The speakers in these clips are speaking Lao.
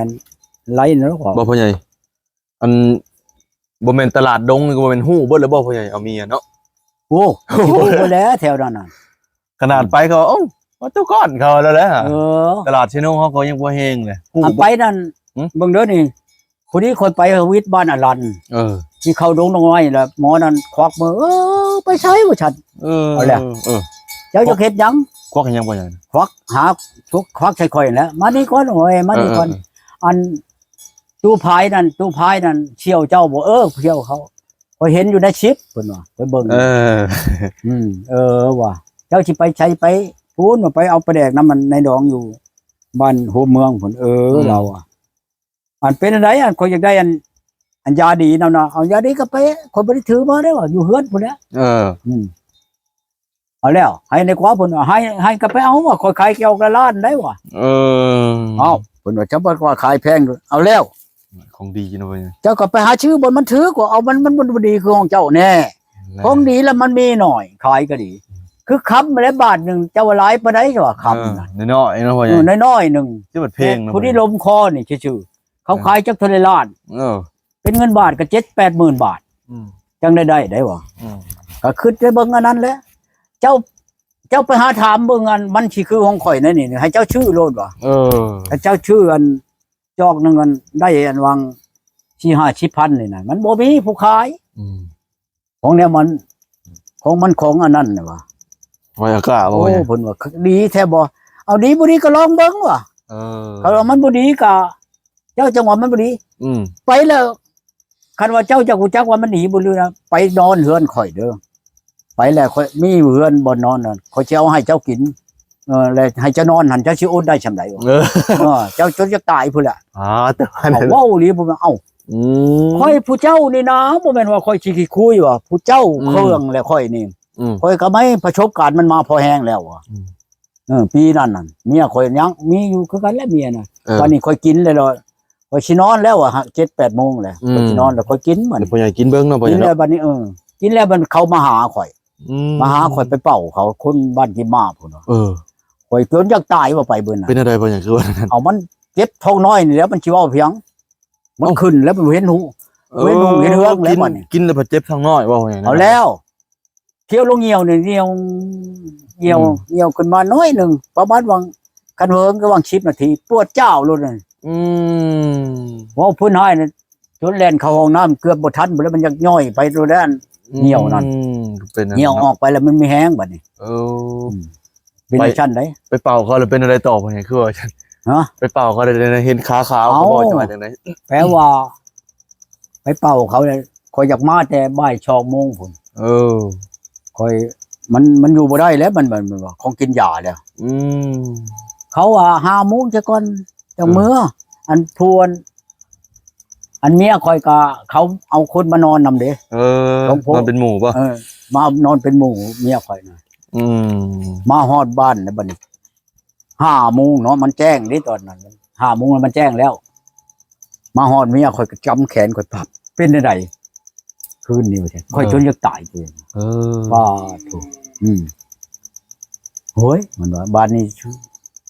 ນໄລເນາະ ບໍ່ພໍ່ໃຫຍ່? ອັນ ບໍ່ແມ່ນຕະຫຼາດດົງນີ້ກໍບໍ່ແມ່ນຮູ້ເບິດແລ້ວບໍ່ພໍ່ໃຫຍ່ ເອົາເມຍເນາະ? ໂອ້ ຮູ້ເບິດແລ້ວແຖວນັ້ນນະ. ຂະໜາດໄປເຂົາ ເອົ້າ ວ່າຕົວກ້ອນເຂົາແລ້ວແຫຼະ. ເອີ ຕະຫຼາດເຊໂນເຮົາກໍຍັງບໍ່ແຮງເລີຍ ຮູ້ ອັນໄປນັ້ນ ຫຶ? ເບິ່ງເດີນີ້ ພໍດີຂ້ອຍໄປຫາວິດບ້ານອາລັນ ເອີ ຊິເຂົ້າດົງດອກໄມ້ລະ ໝໍນັ້ນຄວັກມື ເອີ ໄປໃສວ່າຊັ້ນ. ເອີ ເອົາແລ້ວ ເອີ ເຈົ້າຢາກເຮັດຫຍັງ? ຄວັກເຮັດຫຍັງ? ຄວັກຫາ ຄວັກໃສ່ຂ້ອຍແຫຼະ ມານີ້ກ່ອນ ໂອ້ຍ ມານີ້ກ່ອນ ເອີ ອັນ ຕູ້ພາຍນັ້ນ ຕູ້ພາຍນັ້ນ ສ່ຽວເຈົ້າບໍ່? ເອີ ສ່ຽວເຂົາ ຂ້ອຍເຫັນຢູ່ໃນຊິບ ເພິ່ນວ່າ ຂ້ອຍເບິ່ງ ເອີ ອືມ ເອີວ່າ ເຈົ້າຊິໄປໃສ? ໄປພຸ້ນວ່າ ໄປເອົາປາແດກນຳອັນນາຍດອງຢູ່ບ້ານໂຮມເມືອງພຸ້ນ. ເອີ ອືມ ລາວວ່າ ອັນເປັນອັນໃດ ອັນຂ້ອຍຢາກໄດ້ອັນ ອັນຢາດີນຳນະ ເອົາຢາດີກໍໄປ ຂ້ອຍບໍ່ໄດ້ຖືມາເດ້ວ່າ ຢູ່ເຮືອນພຸ້ນແຫຼະ. ເອີ ອືມ ເອົາແລ້ວ ໃຫ້ໃນກວ່າເພິ່ນວ່າ ໃຫ້ ໃຫ້ກໍໄປເອົາວ່າ ຂ້ອຍຂາຍກ່ຽວລະລ້ານໄດ້ວ່າ. ເອີ ເອົ້າ ເພິ່ນວ່າ ເຈົ້າບໍ່ວ່າຂາຍແພງ ເອົາແລ້ວ ຂອງດີເນາະ ເຈົ້າກໍໄປຫາຊື້ບ່ອນມັນຖືກກວ່າ ເອົາ ມັນ ມັນ ມັນບໍ່ດີຄືຂອງເຈົ້າແນ່. ຂອງດີລະມັນມີໜ້ອຍ ຂາຍກໍດີ ອືມ ຄືຄຳແຫຼະ ບາດໜຶ່ງ ເຈົ້າວ່າຫຼາຍປານໃດວ່າຄຳ ເອີ ນະ ນ້ອຍໆເນາະ ເອີ ນ້ອຍໆໜຶ່ງ ຄືມັນແພງເນາະ ຜູ້ທີ່ລົມຄໍນີ້ຊື່ໆ ເຂົາຂາຍຈັກເທົ່າໃດລ້ານ ເອີ ເປັນເງິນບາດກໍເຈັດແປດໝື່ນບາດ ອືມ ຈັ່ງໄດ້ໄດ້ໄດ້ບໍ່? ອືມ ກໍຄິດໄດ້ເບິ່ງອັນນັ້ນແຫຼະ ເຈົ້າ ເຈົ້າໄປຫາຖາມເບິ່ງ ອັນມັນຊິຄືຂອງຂ້ອຍແນວນີ້ ໃຫ້ເຈົ້າຊື້ໂລດວ່າ. ເອີ ໃຫ້ເຈົ້າຊື້ອັນຈອກໜຶ່ງ ອັນໄດ້ອັນຫວ່າງສີ່ຫ້າສິບພັນນີ້ນະ ມັນບໍ່ມີຜູ້ຂາຍ. ອືມ ຂອງແນວມັນ ຂອງມັນຂອງອັນນັ້ນນະວ່າ ໄວອາກາ ໂອ້ ເພິ່ນວ່າ ດີແທ້ບໍ່? ເອົາ ດີບໍ່ດີກໍລອງເບິ່ງວ່າ. ເອີ ຄັນວ່າມັນບໍ່ດີກໍ ເຈົ້າຈັ່ງວ່າມັນບໍ່ດີ ອືມ ໄປແລ້ວ ຄັນວ່າເຈົ້າຢາກຮູ້ຈັກວ່າມັນດີບໍ່ດີນະ ໄປນອນເຮືອນຂ້ອຍເດີ ໄປແລ້ວຂ້ອຍມີເຮືອນບ່ອນນອນນັ້ນ ຂ້ອຍຊິເອົາໃຫ້ເຈົ້າກິນ ເອີ ແລ້ວໃຫ້ເຈົ້ານອນຫັ້ນ ເຈົ້າຊິອົດໄດ້ຊ່ຳໃດວະ? ເອີ ເອີ ເຈົ້າຈົນຈະຕາຍພຸ້ນແຫຼະ. ອາ ແຕ່ວ່າ ເວົ້າອີ່ຫຼີ ບໍ່ແມ່ນ ເອົ້າ ອືມ ຂ້ອຍຜູ້ເຈົ້ານີ້ນະ ບໍ່ແມ່ນວ່າຂ້ອຍຊິຂີ້ຄຸຍວ່າ ຜູ້ເຈົ້າ ອືມ ເຄື່ອງແຫຼະຂ້ອຍນີ້ ອືມ ຂ້ອຍກໍມີປະສົບການມັນມາພໍແຮງແລ້ວວ່າ ອືມ ເອີ ປີນັ້ນນັ້ນ ເມຍຂ້ອຍຍັງມີຢູ່ຄືກັນແຫຼະເມຍນະ. ເອີ ບາດນີ້ຂ້ອຍກິນແລ້ວ ຂ້ອຍຊິນອນແລ້ວວ່າ ເຈັດແປດໂມງແຫຼະ ອືມ ຂ້ອຍຊິນອນແລ້ວ ຂ້ອຍກິນບັດນີ້ ແລ້ວພໍ່ໃຫຍ່ກິນເບິ່ງເນາະ ກິນແລ້ວບັດນີ້ ເອີ ກິນແລ້ວມັນເຂົ້າມາຫາຂ້ອຍ ອືມ ມາຫາຂ້ອຍໄປເປົ່າເຂົາ ຄົນບ້ານກິມມາພຸ້ນ. ເອີ ຂ້ອຍຈົນຢາກຕາຍວ່າໄປມື້ນັ້ນ ເປັນແນວໃດພໍ່ໃຫຍ່? ຄືວ່ານັ້ນ ເອົາ ມັນເຈັບທ້ອງນ້ອຍນີ້ແຫຼະ ມັນຊິເວົ້າພຽງ ມັນ ເອົ້າ ຂຶ້ນແລ້ວ ມັນເຫັນຫູ ເອີ ເຫັນຫູເຫັນເຮືອງແລ້ວບັດນີ້ ກິນແລ້ວພັດເຈັບທ້ອງນ້ອຍ ເວົ້າຫຍັງ ເອົາແລ້ວ ທ່ຽວລົງຍ່ຽວນີ້ ຍ່ຽວ ຍ່ຽວ ອືມ ຍ່ຽວຂຶ້ນມາໜ້ອຍໜຶ່ງ ປະມານຫວ່າງ ຄັນເຫິງກໍຫວ່າງສິບນາທີ ປວດຈ້າວໂລດນັ້ນ. ອືມ ເວົ້າເພິ່ນຫາຍນະ ຈົນແລ່ນເຂົ້າຫ້ອງນ້ຳເກືອບບໍ່ທັນພຸ້ນແຫຼະ ມັນຢາກຍ່ອຍໄປໂລດນັ້ນ ອືມ ຍ່ຽວນັ້ນ ເປັນຫຍັງ ຍ່ຽວອອກໄປແລ້ວມັນມີແຮງບັດນີ້. ເອີ ອືມ ເປັນຈັ່ງຊັ້ນໃດ໋ ໄປເປົ່າເຂົາແລ້ວເປັນຈັ່ງໃດຕໍ່ ເພິ່ນຄືວ່າ ຮະ ໄປເປົ່າເຂົາແລ້ວເຫັນຂາຂາວ ເຂົາບອກວ່າຈັ່ງໃດ? ແປວ່າ ໄປເປົ່າເຂົາແລ້ວ ຂ້ອຍຢາກມາແຕ່ບ່າຍສອງໂມງພຸ້ນ. ເອີ ຂ້ອຍ ມັນ ມັນຢູ່ບໍ່ໄດ້ແລ້ວ ມັນ ມັນ ມັນວ່າ ຂອງກິນຢາແລ້ວ. ອືມ ເຂົາວ່າ ຫ້າໂມງຊະກ່ອນ ຈັ່ງເມືອ. ເອີ ອັນຜູ້ ອັນ ອັນເມຍຂ້ອຍກໍ ເຂົາເອົາຄົນມານອນນຳເດ້. ເອີ ນອນເປັນໝູ່ບໍ່? ເອີ ມານອນເປັນໝູ່ເມຍຂ້ອຍນະ. ອືມ ມາຮອດບ້ານແລ້ວບັດນີ້ ຫ້າໂມງເນາະ ມັນແຈ້ງເດ້ຕອນນັ້ນ ຫ້າໂມງແລ້ວມັນແຈ້ງແລ້ວ ມາຮອດເມຍຂ້ອຍກໍຈຳແຂນຂ້ອຍປັບ ເປັນແນວໃດຄືນນີ້ວ່າຊັ້ນ ຂ້ອຍ ເອີ ຈົນຢາກຕາຍເລີຍ. ເອີ ປາໂທ້ ອືມ ໂອ້ຍ ມັນວ່າ ບາດນີ້ ສຸ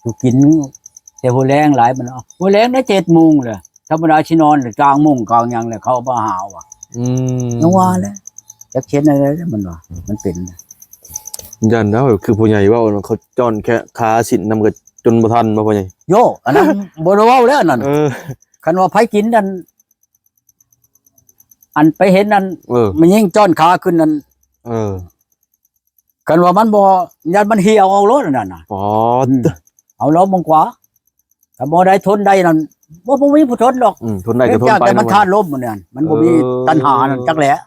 ສຸກິນແຕ່ຫົວແລງຫຼາຍ ມັນ ຫົວແລງໄດ້ເຈັດໂມງແລ້ວ ທຳມະດາຊິນອນກາງມຸ້ງກາງຫຍັງແລ້ວ ເຂົາມາຫາວ່າ. ອືມ ຍັງວ່າແຫຼະ ຈັກເຮັດແນວໃດ ມັນວ່າ ມັນເປັນ ຢ້ານແລ້ວ ຄືພໍ່ໃຫຍ່ເວົ້າ ເຂົາຈ້ອນແຄ ຄາສິນນຳກໍຈົນບໍ່ທັນບໍ່ພໍ່ໃຫຍ່? ໂຢ ອັນນັ້ນບໍ່ໄດ້ເວົ້າແລ້ວອັນນັ້ນ. ເອີ ຄັນວ່າໃຜກິນນັ້ນ ອັນໄປເຫັນນັ້ນ ເອີ ແມ່ຍິງຈ້ອນຂາຂຶ້ນນັ້ນ ເອີ ຄັນວ່າມັນບໍ່ ຢ້ານມັນຫ່ຽວເອົາໂລດອັນນັ້ນນະ. ປອດ ອືມ ເອົາລອງເບິ່ງກວ່າ ຖ້າບໍ່ໄດ້ທົນໄດ້ນັ້ນ ບໍ່ ບໍ່ມີຜູ້ທົນດອກ. ອືມ ທົນໄດ້ກໍທົນໄປ ແຕ່ມັນທາດລົມອັນນັ້ນ ມັນບໍ່ມີ ເອີ ຕັນຫານັ້ນຈັກແຫຼະ.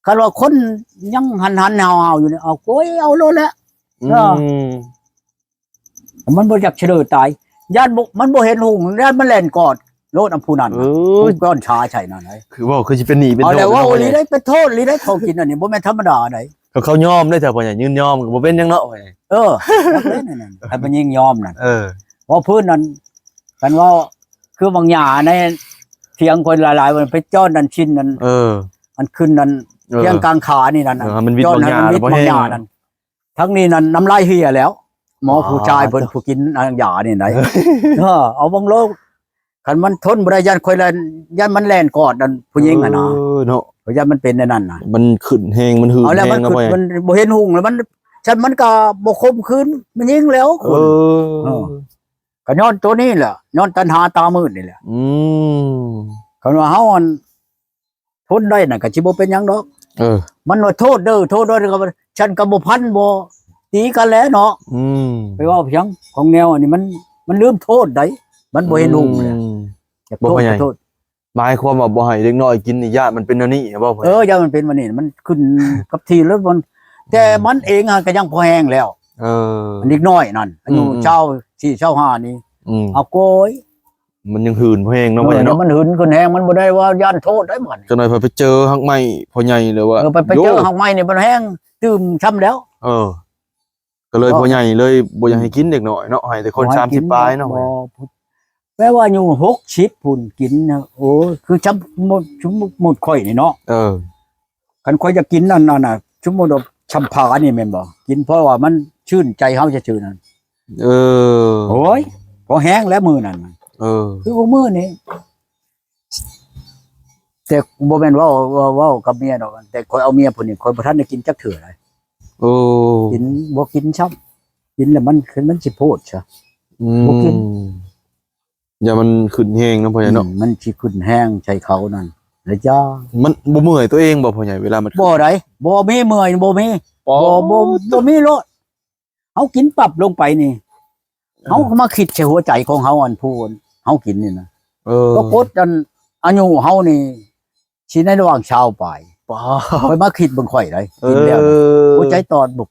ຄັນວ່າຄົນຍັງຫັນໆຫາວໆຢູ່ນີ້ ເອົາ ໂອ້ຍ ເອົາໂລດແຫຼະ. ອືມ ເອີ ມັນບໍ່ຢາກສະເດີຕາຍ ຢ້ານບໍ່ ມັນບໍ່ເຫັນຫຸ່ງ ຢ້ານມັນແລ່ນກອດໂລດ ອຳຜູ້ນັ້ນ ເອີຍ ຜູ້ກ້ອນຊາໃສ່ນັ້ນ ຄືເວົ້າຄືຊິເປັນໜີ້ເປັນ ເອົາແລ້ວ ໂທດ ເວົ້າອີ່ຫຼີໄດ໋ ເປັນໂທດອີ່ຫຼີໄດ໋ ເຂົາກິນອັນນີ້ ບໍ່ແມ່ນທຳມະດາໃດ໋. ກໍເຂົາຍອມໄດ໋ ຖ້າບໍ່ຍາກຍິນຍອມກໍບໍ່ເປັນຫຍັງເນາະ. ເອີ ຄັນມັນຍິ່ງຍອມນັ້ນ ເອີ ເວົ້າພື້ນນັ້ນ ຄັນເວົ້າຄືບາງຫຍ້າໃນຖຽງຂ້ອຍຫຼາຍໆ ມັນໄປຈ້ອນນັ້ນຊິ້ນນັ້ນ ເອີ ອັນຂຶ້ນນັ້ນ ເອີ ຖຽງກາງຂານີ້ນັ້ນ ເອີ ມັນວິດ ຈ້ອນນັ້ນ ບາງຫຍ້າ ມັນວິດ ແລ້ວບໍ່ແຫ້ງ ບາງຫຍ້ານັ້ນ ທັງນີ້ນັ້ນນ້ຳລາຍເຮຍແລ້ວ ໝໍຜູ້ຊາຍເພິ່ນ ປາດໂທ້ ຜູ້ກິນອັນຢານີ້ໄດ໋. ເອີ ເອົາເບິ່ງໂລດ ຄັນມັນທົນບໍ່ໄດ້ ຢ້ານຂ້ອຍແລ່ນ ຢ້ານມັນແລ່ນກອດອັນຜູ້ຍິງຫັ້ນນະ ເອີເນາະ ຂ້ອຍຢ້ານມັນເປັນແນວນັ້ນນະ ມັນຂຶ້ນແຮງ ມັນຫືດ ເອົາແລ້ວ ແຮງ ມັນຂຶ້ນ ແລ້ວ ມັນບໍ່ເຫັນຮຸ່ງແລ້ວ ມັນ ຊັ້ນມັນກໍບໍ່ຂົ່ມຂືນແມ່ຍິງແລ້ວຄົນ ເອີ ເອີ ກໍຍ້ອນໂຕນີ້ແຫຼະ ຍ້ອນຕັນຫາຕາມືດນີ້ແຫຼະ ອືມ ຄັນວ່າເຮົາອັນ ທົນໄດ້ນັ້ນກໍຊິບໍ່ເປັນຫຍັງດອກ ເອີ ມັນວ່າໂທດເດີ ໂທດເດີ ກໍວ່າ "ສັນກໍບໍ່ພັນ ບໍ່ຕີກັນແຫຼະເນາະ ອືມ ໄປເວົ້າຫຍັງ ຂອງແນວອັນນີ້ ມັນ ມັນລືມໂທດໃດ໋ ມັນບໍ່ເຫັນຮຸ່ງແຫຼະ ອືມ ຢາກໂທດ ບໍ່ເປັນຫຍັງ ກໍໂທດ." ໝາຍຄວາມວ່າບໍ່ໃຫ້ເດັກນ້ອຍກິນນີ້ ຢ້ານມັນເປັນແນວນີ້ ເວົ້າ ເອີ ຢ້ານມັນເປັນແນວນີ້ ມັນຂຶ້ນກັບທີ່ແລ້ວ ມັນ ແຕ່ມັນເອງຫັ້ນກໍຍັງພໍແຮງແລ້ວ ເອີ ເດັກນ້ອຍນັ້ນ ອາຍຸ ອືມ ຊາວສີ່ ຊາວຫ້ານີ້ ອືມ ເອົາໂກຍ ມັນຍັງຫືນແຮງເນາະ ເອີ ພໍ່ໃຫຍ່ເນາະ ມັນຫືນຂຶ້ນແຮງ ມັນບໍ່ໄດ້ວ່າຢ້ານໂທດໄດ໋ບັດນີ້ ຈັກໜ່ອຍເພິ່ນໄປເຈີຮັກໄມ້ພໍ່ໃຫຍ່ ຫຼືວ່າ ເອີ ໄປ ໄປເຈີ ໂອ້ ຮັກໄມ້ນີ້ມັນແຮງຕື່ມຊ້ຳແລ້ວ ເອີ ກໍເລີຍພໍ່ໃຫຍ່ເລີຍບໍ່ຢາກໃຫ້ກິນເດັກນ້ອຍເນາະ ໃຫ້ແຕ່ຄົນສາມສິບປາຍເນາະ ບໍ່ ແປວ່າອາຍຸຫົກສິບພຸ້ນກິນນະ ໂອ້ຍ ຄືຈຳໝົດ ໝົດ ໝົດຂ້ອຍນີ້ເນາະ ເອີ ຄັນຂ້ອຍຢາກກິນອັນນັ້ນນະ ສົມມຸດວ່າຊຳພານີ້ແມ່ນບໍ່ ກິນເພາະວ່າມັນຊື່ນໃຈເຮົາຊື່ໆນັ້ນ ເອີ ໂອ້ຍ ພໍແຮງແລ້ວມື້ນັ້ນນະ ເອີ ຄືມື້ນີ້ ແຕ່ບໍ່ແມ່ນເວົ້າ ເວົ້າ ເວົ້າກັບເມຍດອກ ແຕ່ຂ້ອຍເອົາເມຍຜູ້ນີ້ ຂ້ອຍບໍ່ທັນໄດ້ກິນຈັກເທື່ອໃດ ໂອ້ ກິນ ບໍ່ກິນຊ້ຳ ກິນແລ້ວມັນ ຄືມັນຊິໂພດຊະ ອືມ ບໍ່ກິນ ຢ້ານມັນຂຶ້ນແຮງເນາະ ພໍ່ໃຫຍ່ເນາະ ອືມ ມັນຊິຂຶ້ນແຮງໃສ່ເຂົານັ້ນ ແລ້ວຈ້າ ມັນບໍ່ເມື່ອຍຕົວເອງບໍ່ ພໍ່ໃຫຍ່ ເວລາມັນຂຶ້ນ ບໍ່ໃດ໋ ບໍ່ມີເມື່ອຍ ບໍ່ມີ ບໍ່ ບໍ່ ບໍ່ມີໂລດ ເຮົາກິນປັບລົງໄປນີ້ ເອີ ເຮົາກໍມາຄິດໃສ່ຫົວໃຈຂອງເຮົາ ອັນຜູ້ເຮົາກິນນີ້ນະ ເອີ ປາກົດອັນອາຍຸເຮົານີ້ຊິໃນລະຫວ່າງຊາວປາຍ ປາ ຂ້ອຍມາຄິດເບິ່ງຂ້ອຍໄດ໋ ເອີ ກິນແລ້ວນະ ຫົວໃຈຕອດບຸບ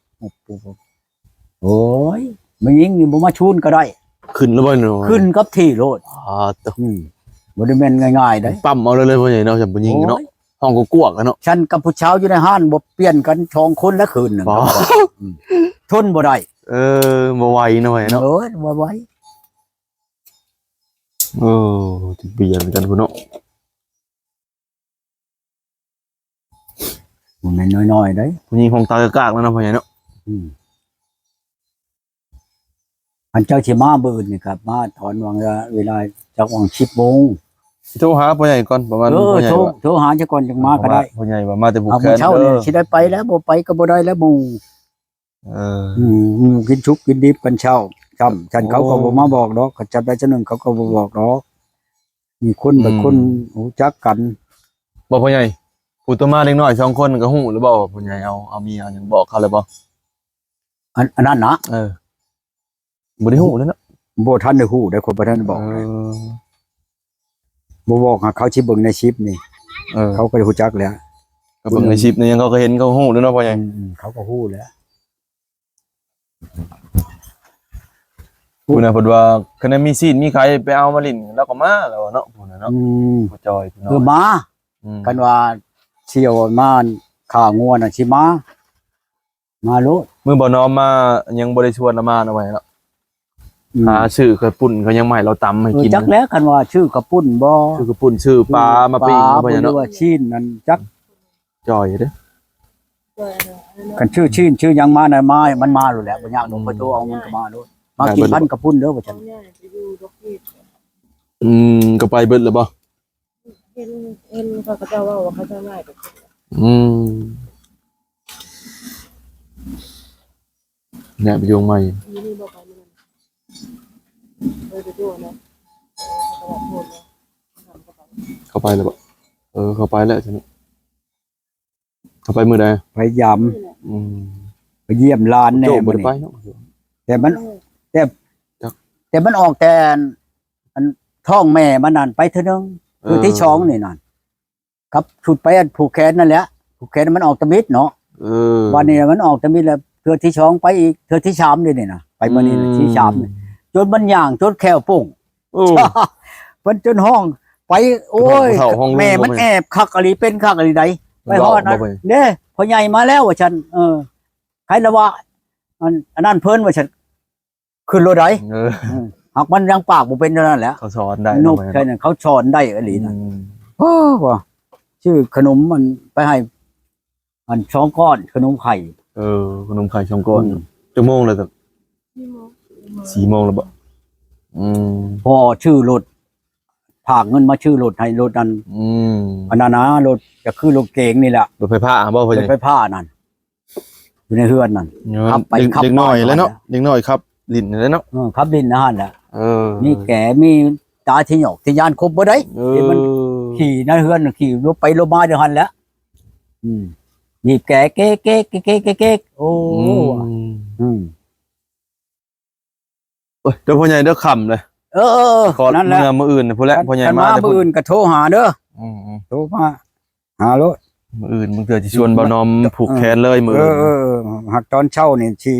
ໂອ້ຍ ແມ່ຍິງນີ້ບໍ່ມາຊູນກໍໄດ້ ຂຶ້ນແລ້ວບໍ່ເນາະ ຂຶ້ນກັບທີ່ໂລດ ອາ ຕະ ອືມ ບໍ່ໄດ້ແມ່ນງ່າຍໆໃດ໋ ປ້ຳເອົາເລີຍ ພໍ່ໃຫຍ່ເນາະ ຈຳຜູ້ຍິງເນາະ ໂອ້ຍ ຫ້ອງກະກວກເນາະ ສັນກັບຜູ້ສາວຢູ່ໃນຮ້ານບໍ່ປ່ຽນກັນສອງຄົນລະຄືນໜຶ່ງ ປາ ອືມ ທົນບໍ່ໄດ້ ເອີ ບໍ່ໄຫວເນາະ ເນາະ ໂອ້ຍ ບໍ່ໄຫວ ເອີ ຊິປ່ຽນກັນພຸ້ນເນາະ ບໍ່ແມ່ນນ້ອຍໆໃດ໋ ຜູ້ຍິງຫ້ອງຕາກາກແລ້ວເນາະ ພໍ່ໃຫຍ່ເນາະ ອືມ ອັນເຈົ້າຊິມາມື້ອື່ນນີ້ກໍມາຕອນຫວ່າງເວລາຈັກຫວ່າງສິບໂມງ ໂທຫາພໍ່ໃຫຍ່ກ່ອນ ປະມານ ເອີ ໂທ ໂທຫາຊະກ່ອນຈັ່ງມາກໍໄດ້ ພໍ່ໃຫຍ່ວ່າມາແຕ່ພູແຄນ ເອົາມື້ເຊົ້ານີ້ຊິໄດ້ໄປແລ້ວ ບໍ່ໄປກໍບໍ່ໄດ້ແລ້ວໝູ່ ເອີ ອືມ ໝູ່ກິນສຸກກິນດິບກັນເຊົ້າ ຊ້ຳ ຊັ້ນເຂົາກໍບໍ່ມາບອກດອກ ຄັນຈັບໄດ້ຈຳໜຶ່ງເຂົາກໍບໍ່ບອກດອກ ມີຄົນບາງຄົນ ອືມ ຮູ້ຈັກກັນ ບໍ່ພໍ່ໃຫຍ່ ຜູ້ໂຕມາເດັກນ້ອຍສອງຄົນກໍຮູ້ແລ້ວບໍ່ ພໍ່ໃຫຍ່ເອົາ ເອົາເມຍເອົາຫຍັງບອກເຂົາແລ້ວບໍ່ ອັນ ອັນນັ້ນນະ ເອີ ບໍ່ໄດ້ຮູ້ເລີຍເນາະ ບໍ່ທັນໄດ້ຮູ້ເດ້ ຂ້ອຍບໍ່ທັນໄດ້ບອກ ເອີ ບໍ່ບອກຫາເຂົາຊິເບິ່ງໃນຄລິບນີ້ ເອີ ເຂົາກໍໄດ້ຮູ້ຈັກແລ້ວ ກໍເບິ່ງໃນຄລິບໃນຫຍັງເຂົາກໍເຫັນ ເຂົາຮູ້ແລ້ວເນາະ ພໍ່ໃຫຍ່ ອືມ ເຂົາກໍຮູ້ແລ້ວ ພຸ້ນນະ ເພິ່ນວ່າຄັນໄດ້ມີຊີ້ນມີໄຂ່ໄປເອົາມາຫຼິ້ນ ລາວກໍມາແລ້ວເນາະ ພຸ້ນນະເນາະ ອືມ ພໍ່ຈອຍ ເອີ ມາ ອືມ ຄັນວ່າສ່ຽວມາຂ້າງົວນະ ຊິມາ ມາໂລດ ມື້ບ່າວນ້ອມມາຍັງບໍ່ໄດ້ຊວນລາວມານຳໄວ້ເນາະ ອືມ ຫາຊື້ເຂົ້າປຸ້ນເຂົາຍັງມາໃຫ້ລາວຕຳໃຫ້ ເອີ ກິນ ຈັກແລ້ວ ຄັນວ່າຊື້ເຂົ້າປຸ້ນບໍ່ ຊື້ເຂົ້າປຸ້ນ ຊື້ປາມາປີ້ງ ປາ ເນາະ ຫຼືວ່າຊີ້ນນັ້ນ ຈັກຈ່ອຍເດ້ ຄັນຊື້ຊີ້ນຊື້ຫຍັງມານະ ມາ ມັນມາໂລດແຫຼະ ບໍ່ຍາກດອກ ອືມ ຂ້ອຍໂທເອົາມັນກໍມາໂລດ ມາກິນພັນເຂົ້າປຸ້ນເດີ ວ່າຊັ້ນ ອືມ ກໍໄປເບິດແລ້ວບໍ່? ເຫັນ ເຫັນເຂົາເຈົ້າເວົ້າວ່າເຂົາເຈົ້າຍ້າຍໄປ ອືມ ຍ້າຍໄປຢູ່ໃໝ່ ຢູ່ນີ້ບໍ່ ໄປມື້ນັ້ນ ເອີ ໄປໂທນະ ເຂົາເຈົ້າວ່າໂທນະ ເຂົາໄປແລ້ວບໍ່? ເອີ ເຂົາໄປແລ້ວຊັ້ນ ເຂົາໄປມື້ໃດ? ໄປຢາມ ອືມ ໄປຢ້ຽມຫຼານແດ່ ໂຈ້ບໍ່ໄດ້ໄປເນາະ ແຕ່ມັນ ເອີ ແຕ່ ຈັກ ແຕ່ມັນອອກແຕ່ອັນ ອັນທ້ອງແມ່ມັນນັ້ນໄປເທື່ອໜຶ່ງ ເອີ ເທື່ອທີສອງນີ້ນັ້ນ ກັບຊຸດໄປອັນຜູກແຂນນັ້ນແຫຼະ ຜູກແຂນມັນອອກຕະມິດເນາະ ເອີ ບາດນີ້ມັນອອກຕະມິດແລ້ວ ເທື່ອທີສອງໄປອີກ ເທື່ອທີສາມເດ້ນີ້ນະ ໄປມື້ນີ້ນະ ອືມ ທີສາມ ຈົນມັນຍ່າງຈົນແຂ້ວໂປ່ງ ໂອ້ ເພິ່ນຈົນຮ້ອງໄປ ໂອ້ຍ ແມ່ມັນແອບຄັກອີ່ຫຼີ ເປັນຄັກອີ່ຫຼີໃດ ໄປຮອດນັ້ນ ເດ້ ພໍ່ໃຫຍ່ມາແລ້ວວ່າຊັ້ນ ເອີ ໃຜລະວ່າ ອັນ ອັນນັ້ນເພິ່ນວ່າຊັ້ນ ຂຶ້ນໂລດໃດ ເອີ ຫາກມັນຍັງປາກບໍ່ເປັນເທົ່ານັ້ນແຫຼະ ເຂົາສອນໄດ້ ນົກ ເນາະ ໃຊ່ນັ້ນ ເຂົາສອນໄດ້ອີ່ຫຼີນະ ອືມ ໂອ້ ວ່າຊື້ຂະໜົມມັນໄປໃຫ້ ອັນສອງກ້ອນ ຂະໜົມໄຂ່ ເອີ ຂະໜົມໄຂ່ສອງກ້ອນ ອືມ ຈັກໂມງແລ້ວ? ສີ່ໂມງ ສີ່ໂມງແລ້ວບໍ? ອືມ ພໍຊື້ລົດ ຝາກເງິນມາຊື້ລົດໃຫ້ ລົດອັນ ອືມ ອັນນັ້ນນະ ລົດກໍຄືລົດເກັງນີ້ແຫຼະ ລົດໄຟຟ້າບໍ່ພໍ່ໃຫຍ່? ລົດໄຟຟ້ານັ້ນ ຢູ່ໃນເຮືອນນັ້ນ ເອີ ຂັບໄປ ເດັກ ຂັບມາ ເດັກນ້ອຍແຫຼະເນາະ ເດັກນ້ອຍຂັບຫຼິ້ນແຫຼະເນາະ ເອີ ຂັບຫຼິ້ນຫັ້ນແຫຼະ ເອີ ມີແກມີຕາທີ່ຫຍອກທີ່ຍານຄົບເບິດໃດ ເອີ ທີ່ມັນຂີ່ໃນເຮືອນ ຂີ່ລົດໄປລົດມາຢູ່ຫັ້ນແຫຼະ ອືມ ບີບແກເກກໆ ໂອ້ ອືມ ອືມ ໂອ້ຍ ເດີພໍ່ໃຫຍ່ເດີ ຄ່ຳເລີຍ ເອີ ເອີ ເອີ ຂໍ ນັ້ນແຫຼະ ເມື່ອມື້ອື່ນພຸ້ນແຫຼະ ພໍ່ໃຫຍ່ ຄັນ ມາ ມາມື້ອື່ນກໍໂທຫາເດີ ອືມໆ ໂທມາຫາໂລດ ມື້ອື່ນບາງເທື່ອຊິຊວນບ່າວນອມຜູກແຂນເລີຍມື້ອື່ນ ເອີ ເອີ ເອີ ຫາກຕອນເຊົ້ານີ້ຊິ